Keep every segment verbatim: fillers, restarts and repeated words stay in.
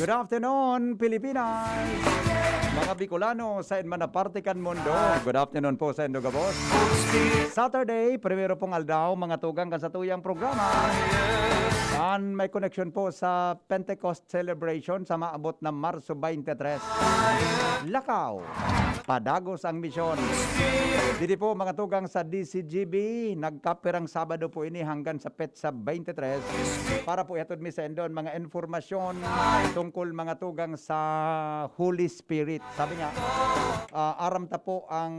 Good afternoon, Pilipinas! Mga Bicolano sa inman na parte kan mundo, good afternoon po sa indo gabos. Saturday, primero pong aldaw, mga tugang, kan satuyang programa. An may koneksyon po sa Pentecost celebration sa maabot na Marso twenty-three. Lakaw, padagos ang misyon. Didi po, mga tugang, sa D C G B, nagkapirang Sabado po ini hanggang sa petsa twenty-three para po ihatod mi sa indon mga impormasyon tungkol, mga tugang, sa Holy Spirit. Sabi nga, ah, aram ta po ang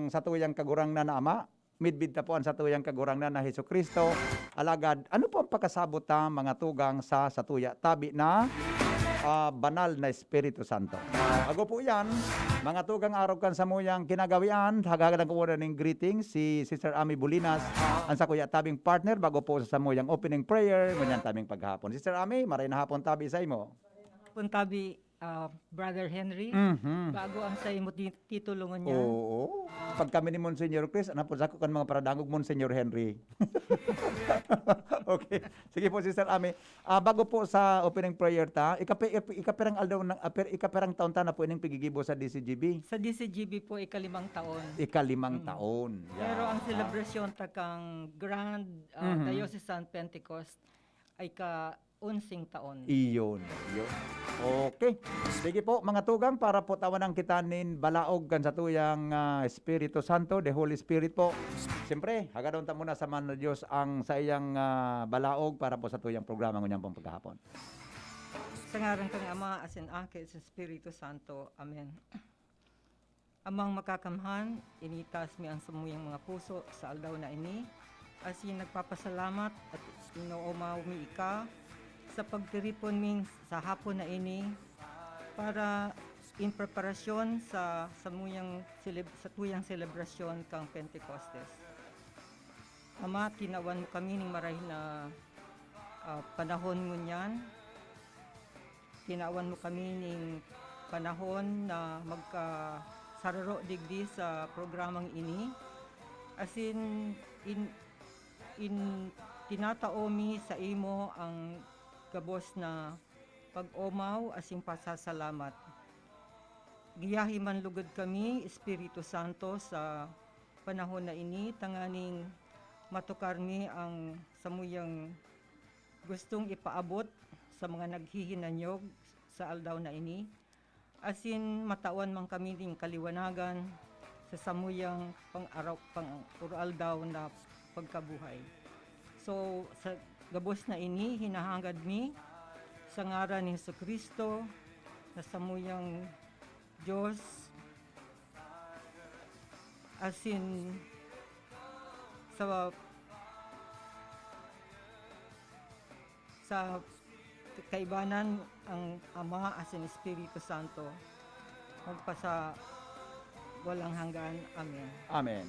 satuyang Kagurangnan na Ama, midbid ta po an satuyang Kagurangnan na Jesu-Cristo. Alagad, ano po ang pakasabot ta, mga tugang, sa satuya tabi na, ah, banal na Espiritu Santo? Bago po yan, mga tugang, arog kan samuyang kinagawian, haghagan ko muna ning greetings, si Sister Ami Bulinas, ang sakuya tabing partner, bago po sa samuyang opening prayer, ngunyan tabing paghapon. Sister Ami, maray na hapon tabi sa imo. Hapon tabi, ah, Brother Henry. Mhm. Bago ang sa imo ti-, titulo ngunyan. Oo. Pag kami ni Monsignor Chris, ano po, sako kan mga paradangog, Monsignor Henry. Okay. Sige po, Sister Ami. Ah, bago po sa opening prayer ta, ikape-, ikape-, ikapirang aldaw na, ah, per-, ikapirang taon ta na po ining pigigibo sa D C G B? Sa D C G B po, ikalimang taon. Ikalimang Mm. taon. Pero ang Yeah. selebrasyon ta kang Grand, ah, Mhm. Diocesan Pentecost ay ka-onseng taon. Iyon, iyon. Okay. Sige po, mga tugang, para po tawanan kita nin balaog kan satuyang, ah, Espiritu Santo, the Holy Spirit po. Siyempre, hagadon ta muna sa Ama na Diyos ang saiyang, ah, balaog para po sa tuyang programa ngunyan pong paghahapon. Sa ngaran kan Ama, asin Aki, asin Espiritu Santo. Amen. Amang Makakamhan, initas mi ang samuyang mga puso sa aldaw na ini, asin nagpapasalamat at inoomaw mi ika sa pagtiripon mi sa hapon na ini para in preparasyon sa samuyang seleb-, satuyang selebrasyon kang Pentecostes. Ama, tinawan mo kami ning marahay na, ah, panahon ngunyan. Tinawan mo kami ning panahon na magkasararo digdi sa programang ini. Asin in, in, tinatao mi sa imo ang gabos na pag-omaw asin pasasalamat. Giyahi man lugod kami, Espiritu Santo, sa panahon na ini, tanganing matukar mi ang samuyang gustong ipaabot sa mga naghihinanyog sa aldaw na ini, asin matawan man kami nin kaliwanagan sa samuyang pang-araw, pang-uraldaw na pagkabuhay. So, sa gabos na ini, hinahangad mi sa ngaran ni Jesu-Cristo na samuyang Diyos, asin sa, sa kaibanan ang Ama asin Espiritu Santo, magpasa walang hanggan. Amen. Amen.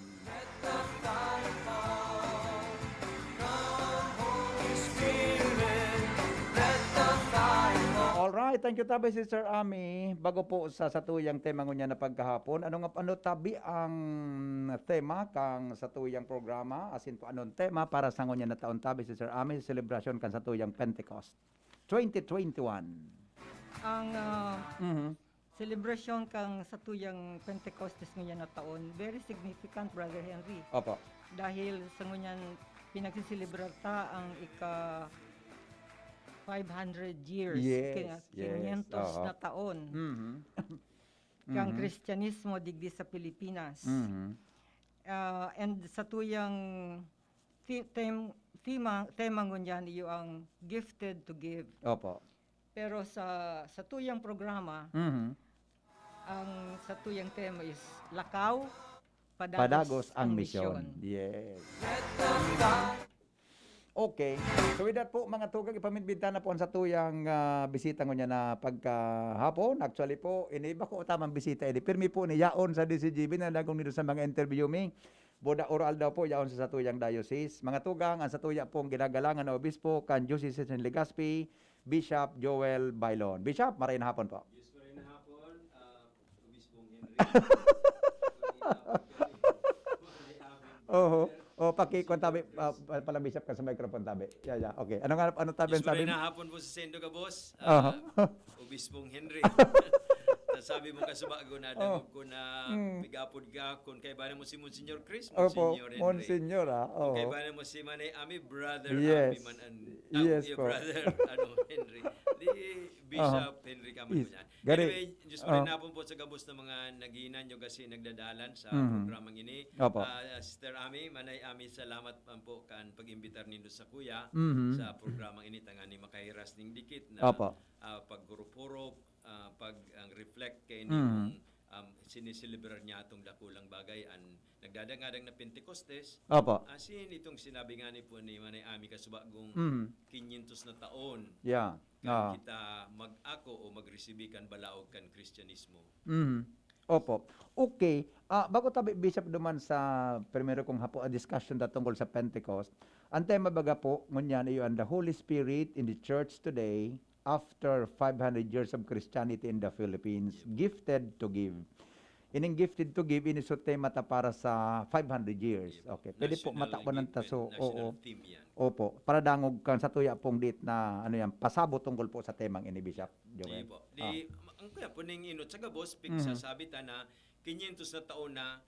Alright, thank you tabi, Sister Ami. Bago po sa satuyang tema ngunyan na pagkahapon, ano nga, ano tabi ang tema kang satuyang programa? Asin po, anong tema para sa ngunyan na taon tabi, Sister Ami, sa selebrasyon kan satuyang Pentecost twenty twenty-one? Ang, ah, Mhm. selebrasyon kang satuyang Pentecostes ngunyan na taon, very significant, Brother Henry. Opo. Dahil sa ngunyan, pinagsiselebrar ta ang ika five hundred years, Yes, kaya yes, quinientos aha. na taon Mhm. kang Mhm. Kristyanismo digdi sa Pilipinas. Mhm. Ah, and satuyang ti-, tem-, tema, tema ngunyan iyo ang gifted to give. Opo. Pero sa, satuyang programa, Mhm. ang satuyang tema is Lakaw, Padagos Padagos ang ang Misyon. Misyon. Yes. Okay. So with that po, mga tugang, ipamidbid ta na po ang satuyang, ah, bisita ngunyan na pagkahapon. Actually po, ini bako tamang bisita ini. Pirmi po ni yaon sa D C G B na nagong nito sa mga interview mi. Boda oral daw po, yaon sa satuyang diocese. Mga tugang, ang satuya pong ginagalangan na obispo kan Diocese ni Legazpi, Bishop Joel Bailon. Bishop, maray na hapon po. Yes, maray na hapon, ah, Obispong Henry. Maray na hapon kayo. Maray hapon, Oho. Brother. O, paki-, kung tabi, ah, pa-, palabisap ka sa microphone, tabi. Yeah, yeah. Okay. Ano nga, ano tabi ang sabi mo? Diyos marhay na hapon po sa sendo ka, boss. Aha. Ah, Obispong Henry. Nasabi mo ka sa bago na, oh, dangog ko na, mm, pigapod ka, kung kaibanan mo si Monsignor Chris, opo, Monsignor Henry. Monsignor, ah. Kung, oo, kaibanan mo si Manay Ami, Brother, yes, Ami man an, ah, yes, iyo, po, Brother, ano, Henry. Di, Bishop, aha, Henry ka man, yes, po niyan. Gari, anyway, Diyos, oh, marhay na hapon po sa gabos na mga naghihinanyog asin nagdadalan sa, mhm, programang ini. Opo. Ah, Sister Ami, Manay Ami, salamat man po kan pag-imbitar nindo sa kuya, mhm, sa programang ini, tanganing makahiras ning dikit na, opo, ah, paghurup-hurup, ah, pag, ang reflect kay, mhm, nitong, um, siniselebrar niya atong dakulang bagay, an nagdadangadang na Pentecostes. Opo. Asin itong sinabi nga ni po ni Manay Ami kasubagong, mhm, quinientos na taon. Yeah. Kan, ah, kita mag-ako o magresibi kan balaog kan Kristiyanismo. Mhm. Opo. Okay. Ah, bago tabi, Bishop, duman sa primero kong hapo, ah, discussion ta tungkol sa Pentecost, ang tema baga po ngunyan iyo an The Holy Spirit in the Church Today after five hundred years of Christianity in the Philippines, yep, Gifted to Give. Ining Gifted to Give, ini so tema ta para sa five hundred years. Yep. Okay. Pwede po national matakpan ng gifted, taso. National, oo, theme yan. Opo, para dangog kan satuya pong dit na, ano yan, pasabot tungkol po sa temang ini, Bishop Joel. Di po. Di, ah, ma-, ang kuya po ning inot sa gabos, pig-, mhm, sasabi ta na quinientos na taon na,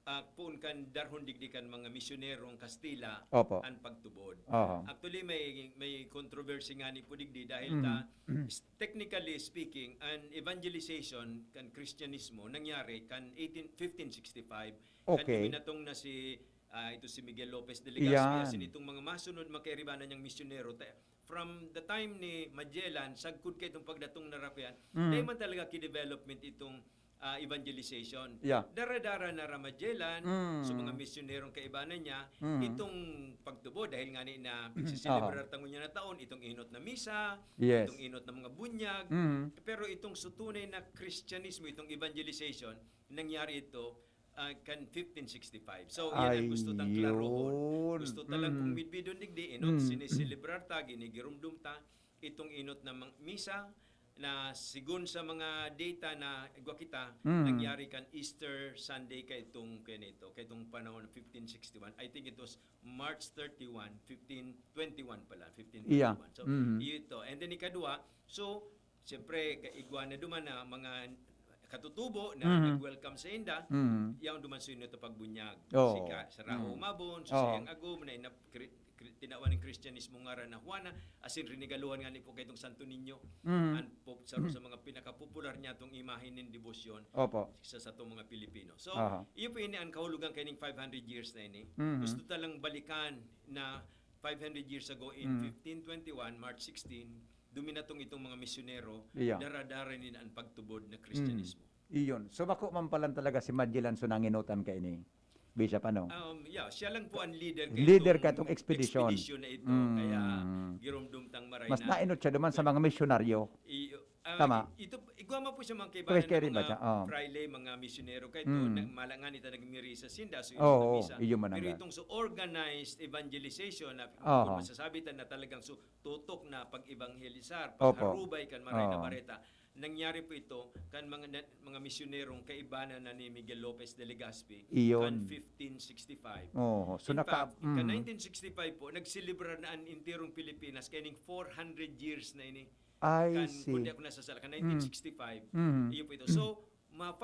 ah, poon kan darhon digdi kan mga misyonero ang Kastila, opo, an pagtubod. Aha. Actually, may, may controversy nga ni po digdi dahil, mhm, ta, s-, technically speaking, an evangelization kan Kristiyanismo nangyari kan eighteen, fifteen sixty-five, kan, okay, duminatong na si ah, ito si Miguel Lopez de Legazpi, yan, asin itong mga masunod makairibanan niyang misyonero. Ta-, from the time ni Magellan, sagkod ka itong pagdatong na rakuyan, mm, dai man talaga ki-development itong, ah, evangelization. Yeah. Dara-dara na ra Magellan, mm, so mga misyonerong kaibanan niya, mm, itong pagtubod, dahil nga ni na, mm, pagsiselebrar, aha, ta ngunyan na taon, itong inot na misa, yes, itong inot na mga bunyag, mm, pero itong sutunay na Kristiyanismo, itong evangelization, nangyari ito ah, kan fifteen sixty-five. So, iyan ang gusto tang klarohon. Ayun. Gusto ta lang kung, mm, midbidon digdi, inot, mm, sineselebrar ta, ginigiromdom ta, itong inot na mang-, misa, na sigon sa mga data na igwa kita, mm, nangyari kan Easter Sunday kaitong, kanito, kaitong panahon, fifteen sixty-one. I think it was March thirty-one, fifteen twenty-one pala, iya, fifteen twenty-one. So, mm, iyo ito. And then, ikadwa, so, siyempre, ka-, igwa na duman na mga katutubo na, mhm, nag-welcome sainda, mhm, yaon duman sa inot na pagbunyag. Oo. Sika, sa Raho, mhm, umabon, so, oo, sa iyang agom, na inap-, kri-, kri-, tinawan ning Kristiyanismo ngaran na Juana, asin rinigaluhan nga ni po kaitong Santo Niño, mhm, an pop-, saro, mhm, sa mga pinakapopular niya tong imahe nin debosyon, opo, sa satong mga Pilipino. So, aha, iyo po ini an kahulogan kaining five hundred years na ini. Mhm. Gusto ta lang balikan na five hundred years ago in, mhm, fifteen twenty-one, March sixteen, duminatong itong mga misyonero, iya, dara-dara nin an pagtubod na Kristiyanismo. Mm. Iyon. So, bako man palan talaga si Magellan so nanginutan kaini, Bishop, ano? Um, yeah, siya lang po ang leader, leader kaitong, kaitong expedition, expedition na ito. Mm. Kaya giromdom tang maray na. Mas nainot siya duman sa mga misyonaryo. Iyo, ah, tama. I-, ito, igwa man po siya mga kaibanan, kaibanan na mga, oh, fraile, mga misyonero. Kaya ito, mm, na, malangan ito nagmirisa sinda, so, oo, misa. Iyo man ang itong so organized evangelization na, oho, kung masasabi ta na talagang so tutok na pag-evangelisar, opo, pagharubay kan Maray na, oo, Bareta. Nangyari po ito kan mga na, mga misyunerong kaibanan na ni Miguel Lopez de Legazpi, iyon, kan fifteen sixty-five. Oo. So, in fact, mm, kan nineteen sixty-five po, nagselebrar na an enterong Pilipinas kaining four hundred years na ini. I see. Kan, kung di ako nasasala, kan, mm, nineteen sixty-five, mm, iyo po ito. So, ma-,